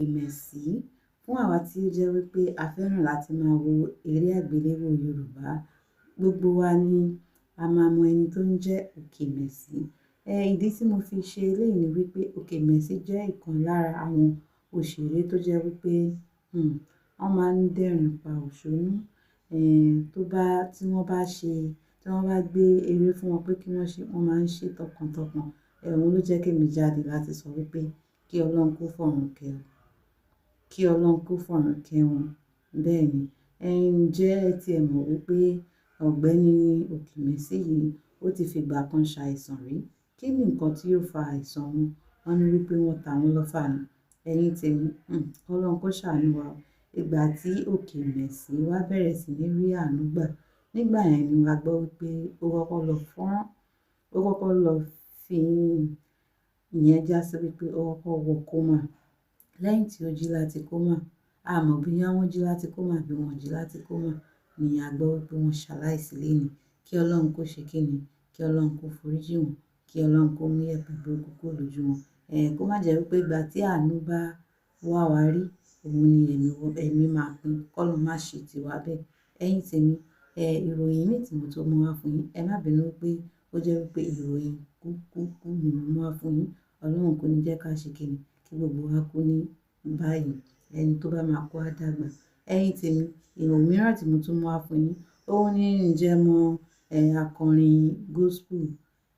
Òkèmẹ́sì. Fún àwa tí ó jẹ́ wípé a fẹ́ràn láti máa wo eré àgbéléwò Yorùbá, gbogbo wa ni a máa mọ ẹni tó ń jẹ́ Òkèmẹ́sì. Ìdí tí mo fi ṣe eléyìí ni wípé Òkèmẹ́sì jẹ́ ìkan lára àwọn òṣèré tó jẹ́ wípé, wọ́n máa ń dẹ́rìn pa òṣónú. Tó bá, tí wọ́n bá ṣe, tí wọ́n bá gbé eré fún wọn pé kí wọ́n ṣe, wọ́n máa ń ṣe tọkàntọkàn. Òun ló jẹ́ kí èmi jáde láti sọ wípé kí Ọlọ́run kó fọ̀run kẹ́ ọ. Kí Ọlọ́run kó fọ̀run kẹ́ wọn. Bẹ́ẹ̀ ni. Ǹjẹ́ ẹ ti ẹ mọ̀ wípé Ọ̀gbẹ́ni Òkèmẹ́sì yìí ó ti fi ìgbà kan ṣàìsàn rí? Kí ni nǹkan tí ó fa àìsàn wọn? Wọ́n ní wípé wọ́n ta wọ́n lọ́fà ni. Ẹ̀yin tèmi, Ọlọ́run kó ṣàánú wa. Ìgbà tí Òkèmẹ́sì wá bẹ̀rẹ̀ sí ní rí àánú gbà, nígbà yẹn ni a gbọ́ wípé ó kọ́kọ́ lọ fọ́n, ó kọ́kọ́ lọ fi ìyẹn já sí wípé ó kọ́kọ́ wọ coma. Lẹ́yìn tí ó jí láti coma, a mọ̀ bóyá wọ́n jí láti coma àbí wọ́n ò jí láti coma, ni a gbọ́ wípé wọ́n ṣaláìsí léni. Kí Ọlọ́run kó ṣe kín ni, kí Ọlọ́run kó foríjì wọ́n, kí Ọlọ́run kó mú ìyẹ̀pẹ̀ burúkú kúrò lójú wọn. Kó má jẹ́ wípé ìgbà tí àánú bá wá wa rí, òun ni ẹ̀mí, ẹ̀mí máa pín. Kọ́lọ́run má ṣe tiwa bẹ́ẹ̀. Ẹ̀yin tèmi, ìròyìn mí tí mo tó mú wá fún yín, ẹ má bínú wípé ó jẹ́ wípé ìròyìn kú kú kú ni mo mú wá fún yín. Ọlọ́run kò ní jẹ́ ká ṣe kín ni, kí gbogbo wa kú ní báyìí. Ẹni tó bá máa kú á dàgbà. Ẹ̀yin tèmi, ìròyìn mìíràn tí mo tún mú wá fún yín, òun ní ǹjẹ́ mọ, akọrin gospel,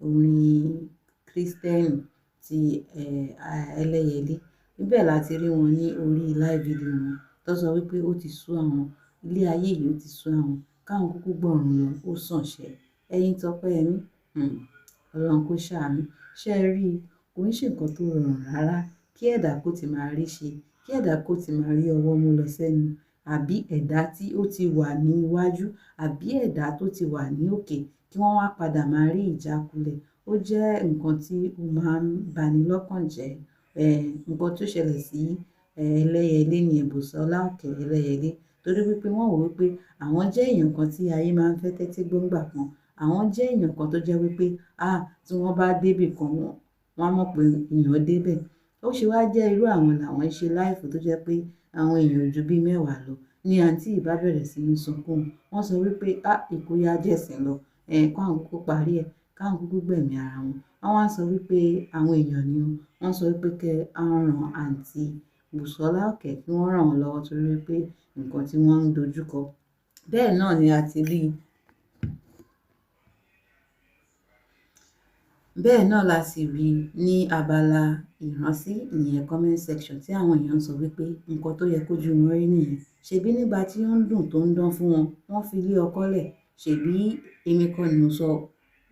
orin Kristẹni ti, Ẹlẹ́yẹlé. Níbẹ̀ la ti rí wọn ní orí live video wọn tó sọ wípé ó ti sú àwọn, ilé ayé yìí ó ti sú àwọn, káwọn kúkú gbọ̀run lọ, ó sàn ṣẹ. Ẹ̀yin Tọ́pẹ́yẹmí, Ọlọ́run kó ṣàánú. Ṣé ẹ rí i? Kò ń ṣe nǹkan tó rọrùn rárá kí ẹ̀dà kó ti máa rí ṣe, kí ẹ̀dà kó ti máa rí ọwọ́ mú lọ sẹ́nu, àbí ẹ̀dà tí ó ti wà ní iwájú, àbí ẹ̀dà tó ti wà ní òkè kí wọ́n wá padà máa rí ìjákulẹ̀. Ó jẹ́ nǹkan tí ó máa ń bani lọ́kàn jẹ́. Nǹkan tó ṣẹlẹ̀ sí, Ẹlẹ́yẹlé ni Bùsọ́lá Òkè Ẹlẹ́yẹlé. Torí wípé wọ́n wò wípé àwọn jẹ́ èèyàn kan tí ayé máa ń fẹ́ tẹ́tí gbọ́ngbà kan. Àwọn jẹ́ èèyàn kan tó jẹ́ wípé, tí wọ́n bá dé ibì kan wọ́n, wọ́n á mọ̀ pé èèyàn dé bẹ̀. Ó ṣe wá jẹ́ irú àwọn làwọn ṣe live tó jẹ́ pé àwọn èèyàn ò ju bí mẹ́wàá lọ. Ni àǹtí yìí bá bẹ̀rẹ̀ sí ní sunkún. Wọ́n sọ wípé, ikú yá jẹ̀sín lọ. Káwọn kúkú parí ẹ, káwọn kúkú gbẹ̀mí ara wọn. Wọ́n wá sọ wípé àwọn èèyàn ni o. Wọ́n sọ wípé kí wọ́n ran àǹtí Bùsọ́lá Òkè kí wọ́n rán wọn lọ́wọ́ torí wípé nǹkan tí wọ́n ń dojúkọ. Bẹ́ẹ̀ náà ni a ti rí. Bẹ́ẹ̀ náà la sì rí ní abala ìrántí, ìyẹn comment section tí àwọn èèyàn ń sọ wípé nǹkan tó yẹ kó ju wọn rí nìyẹn. Ṣèbí nígbà tí ó ń dùn tó ń dán fún wọn, wọ́n fi lé ọkọ lẹ̀. Ṣèbí èmi kọ́ ni mo sọ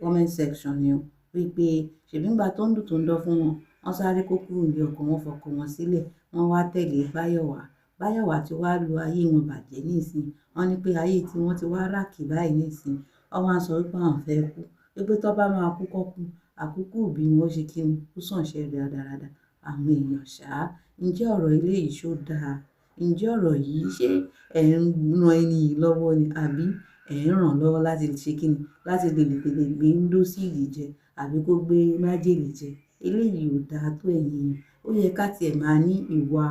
comment section ni o wípé ṣèbí nígbà tó ń dùn tó ń dán fún wọn, wọ́n sáré kó kúrò nílé ọkọ, wọ́n fọkọ wọn sílẹ̀, wọ́n wá tẹ̀lé Báyọ̀wá. Báyọ̀wá tí wá lu ayé wọn bàjẹ́ níìsín. Wọ́n ní pé ayé tí wọ́n ti wá ràkì báyìí níìsín. Wọ́n wá sọ wípé àwọn fẹ́ kú. Wípé tó bá máa kú kọ́ kú, àkúkú ìbí wọn ó ṣe kín ni, ó sàn ṣẹ rádaràda. Àwọn èèyàn ṣá. Ǹjẹ́ ọ̀rọ̀ eléyìí ṣó dáa? Ǹjẹ́ ọ̀rọ̀ yìí ṣé ẹ̀ ń ran ẹni yìí lọ́wọ́ ni àbí ẹ̀ ń ràn lọ́wọ́ láti ṣe kín ni, láti lè tètè gbé índósìlì jẹ àbí kó gbé májèlé jẹ? Eléyìí ò dáa tó ẹ̀yin èèyàn. Ó yẹ ká tí ẹ máa ní ìwà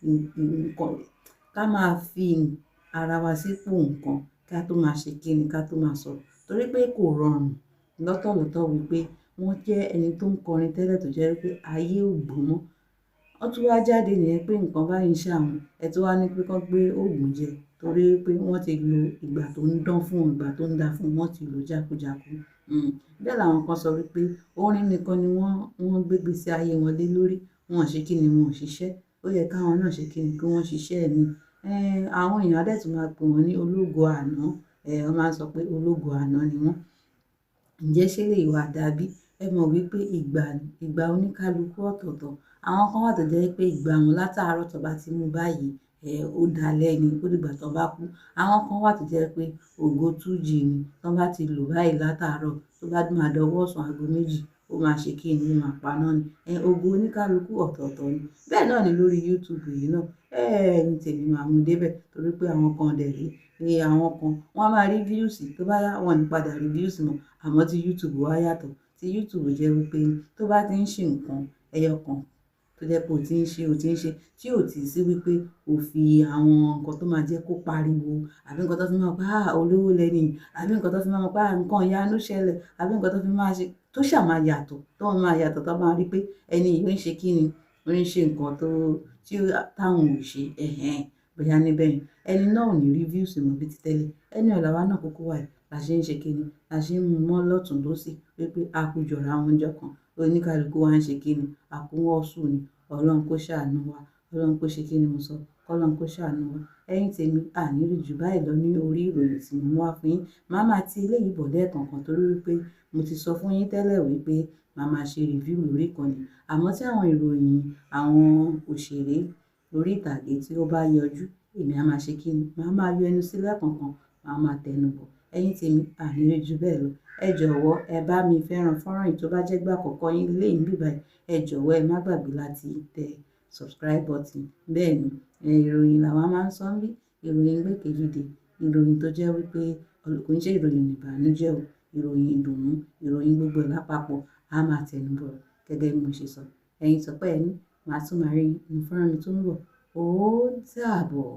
nǹkan, ká máa fi ara wa sípò nǹkan ká tó máa ṣe kín ni, ká tó máa sọ̀rọ̀. Torí pé kò rọrùn lọ́tọ̀lọ́tọ̀ wípé wọ́n jẹ́ ẹni tó ń kọrin tẹ́lẹ̀ tó jẹ́ wípé ayé ò gbọ́ mọ́. Wọ́n tún wá jáde nìyẹn pé nǹkan báyìí ń ṣe àwọn. Ẹ tún wá ní pé kí wọ́n gbé òògùn jẹ torí wípé wọ́n ti lo ìgbà tó ń dán fún wọn, ìgbà tó ń da fún wọn, wọ́n ti lò jákújáku. Bẹ́ẹ̀ làwọn kan sọ wípé orin nìkan ni wọ́n, wọ́n gbé ìgbésí ayé wọn lé lórí. Wọn ò ṣe kín ni, wọn ò ṣiṣẹ́. Ó yẹ káwọn náà ṣe kín ni kí wọ́n ṣiṣẹ́ mi. Àwọn èèyàn á dẹ̀ tún máa pè wọ́n ní ológo àná. Wọ́n máa ń sọ pé ológo àná ni wọ́n. Ǹjẹ́ ṣé lè wà dàbí? Ẹ mọ̀ wípé ìgbà, ìgbà oníkálukú ọ̀tọ̀ọ̀tọ̀. Àwọn kan wà tó jẹ́ wípé ìgbà wọn látàárọ̀ tó bá ti mú báyìí, ó dalẹ́ ni, ó dìgbà tó bá kú. Àwọn kan wà tó jẹ́ pé ògo 2G ni, tó bá ti lò báyìí látàárọ̀, tó bá máa dọwọ́ ọ̀sán ago méjì, ó máa ṣe kín ni, ó máa paná ni. Ògo oníkálukú ọ̀tọ̀ọ̀tọ̀ ni. Bẹ́ẹ̀ náà ni lórí YouTube yìí náà. Ẹ̀yin tèmi máa mú dé bẹ̀ torí pé àwọn kan dẹ̀ rí, ní àwọn kan wọ́n á máa rí views tó bá yá wọ́n ní padà rí views mọ́. Àmọ́ tí YouTube wá yàtọ̀. Tí YouTube jẹ́ wípé tó bá ti ń ṣe nǹkan ẹyọ kan, tó jẹ́ pé o ti ń ṣe, o ti ń ṣe, tí ò tí sí wípé o fi àwọn nǹkan tó máa jẹ́ kó pariwo, àbí nǹkan tó fi máa pa, ah, olówó lẹ́ni, àbí nǹkan tó fi máa pa, nǹkan ìyanu ṣẹlẹ̀, àbí nǹkan tó fi máa ṣe, tó ṣà máa yàtọ̀, tó máa yàtọ̀, tó máa rí pé ẹni yìí ń ṣe kí ni, ó ń ṣe nǹkan tó, tí táwọn ò ṣe, ẹ̀hẹn, bóyá níbẹ̀ yẹn. Ẹni náà ò ní rí views mọ́ bí ti tẹ́lẹ̀. Ẹni ọ̀la wa náà kúkú wà yìí, la ṣe ń ṣe kí ni, la ṣe ń mú mọ́ lọ́tùn lósì wípé a kú jọra àwọn ọjọ́ kan. Oníkálukú wa ń ṣe kí ni, a kú wọ́ọ̀sù ni. Ọlọ́run kó ṣàánú wa. Ọlọ́run kó ṣe kí ni mo sọ. Ọlọ́run kó ṣàánú wa. Ẹ̀yin tèmi, a ní rí jù báyìí lọ ní orí ìròyìn tí mo mú wá fún yín. Màá máa ti eléyìí bọ̀ lẹ́ẹ̀kọ̀ọ̀kan torí wípé mo ti sọ fún yín tẹ́lẹ̀ wípé màá máa ṣe review lórí ìkànnì. Àmọ́ tí àwọn ìròyìn àwọn òṣèré lórí ìtàgé tí ó bá yọjú, èmi a máa ṣe kí ni, màá máa yọ ẹnu sí lẹ́ẹ̀kọ̀ọ̀kan, màá máa tẹnu bọ̀. Ẹ̀yin tèmi, a ní rí jù bẹ́ẹ̀ lọ. Ẹ jọ̀wọ́ ẹ bá mi fẹ́ràn fọ́nrán yìí tó bá jẹ́ gbà àkọ́kọ́ yín léyìí bíbáyìí. Ẹ jọ̀wọ́ ẹ má gbàgbé láti tẹ subscribe button. Bẹ́ẹ̀ ni, ìròyìn làwa máa ń sọ níbí, ìròyìn gbékejíde, ìròyìn tó jẹ́ wípé kò ń ṣe ìròyìn ìbànújẹ́ o, ìròyìn ìdùnnú, ìròyìn gbogbo ẹ̀ lápapọ̀, a máa tẹnu bọ̀ gẹ́gẹ́ bí mo ṣe sọ. Ẹ̀yin sọ pé ẹ ní, màá tún máa rí yín nínú fọ́nrán mi tó ń bọ̀. Ó dàbọ̀.